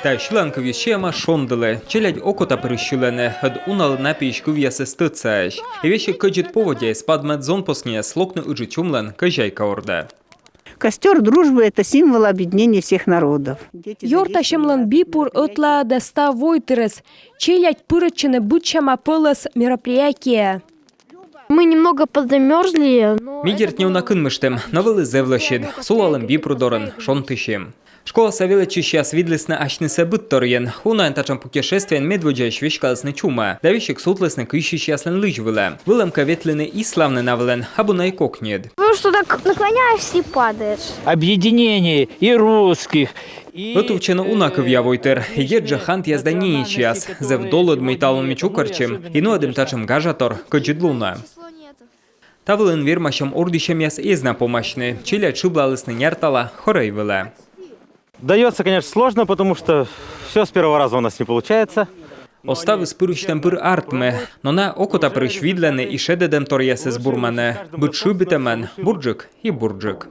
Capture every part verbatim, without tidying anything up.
Тайӧ сьыланкывйыс сиӧма шонділы. Челядь окота пырысь сьылӧны, ӧд уналы на пиысь кывъясыс тӧдсаӧсь. И весиг кӧдзыд поводдяыс падмӧ зонпоснияс локны Ыджыд чумлӧн кӧзяйка ордӧ. Костер дружбы — это символ объединения всех народов. Ёртасьӧмлӧн бипур ӧтлаӧдӧ став войтырӧс. Челядь пырӧдчӧны быдсяма пӧлӧс мероприятиеӧ. Мы немного подзамерзли, но... Ми, дерт, неуна кынмыштім, но вӧлі зэв лӧсьыд. Сулалім бипур дорын, шонтысим. Школаса велӧдчысьяс видлісны асьнысӧ быдторйӧн. Унаӧн татшӧм путешествиеӧн медводдзаысь веськалісны чумӧ да весиг сутлісны кыйсьысьяслӧн лызь вылӧ. Вӧлӧмкӧ, ветлыны иславны на вылын абу на и кокньыд. Потому что так наклоняешься и падаешь. Объединение и русских, и... Ӧтувтчӧны уна кывъя войтыр, и дерт жӧ, хантъяс да ненецъяс. Зэв долыд, мый талун ми чукӧртчим и нуӧдім татшӧм гажатор кӧдзыд лунӧ. Та вылын вермасьӧм ордйысьӧмъяс эз на помасьны. Челядь шыблалісны няртала хорӧй вылӧ. Даётся, конечно, сложно, потому что всё с первого раза у нас не получается. Оз ставыс пырысьтӧм пыр артмы, но на окота пырысь видлӧны и шедӧдӧмторъясыс бурмӧны. Быд шыбитӧмӧн бурджык и бурджык.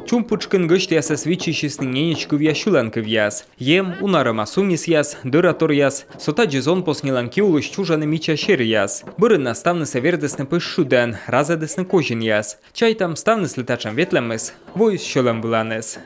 Чум пытшкын гӧсьтъясӧс виччысисны ненеч кывъя сьыланкывъяс. Ем, уна рӧма сунисъяс, дӧраторъяс. Со тадзи зонпоснилӧн ки улысь чужӧны мича серъяс. Бӧрын на ставнысӧ вердісны пӧсь шыдӧн, разӧдісны козинъяс. Чайтам, ставныслы татшӧм ветлӧмыс воис сьӧлӧм выланыс.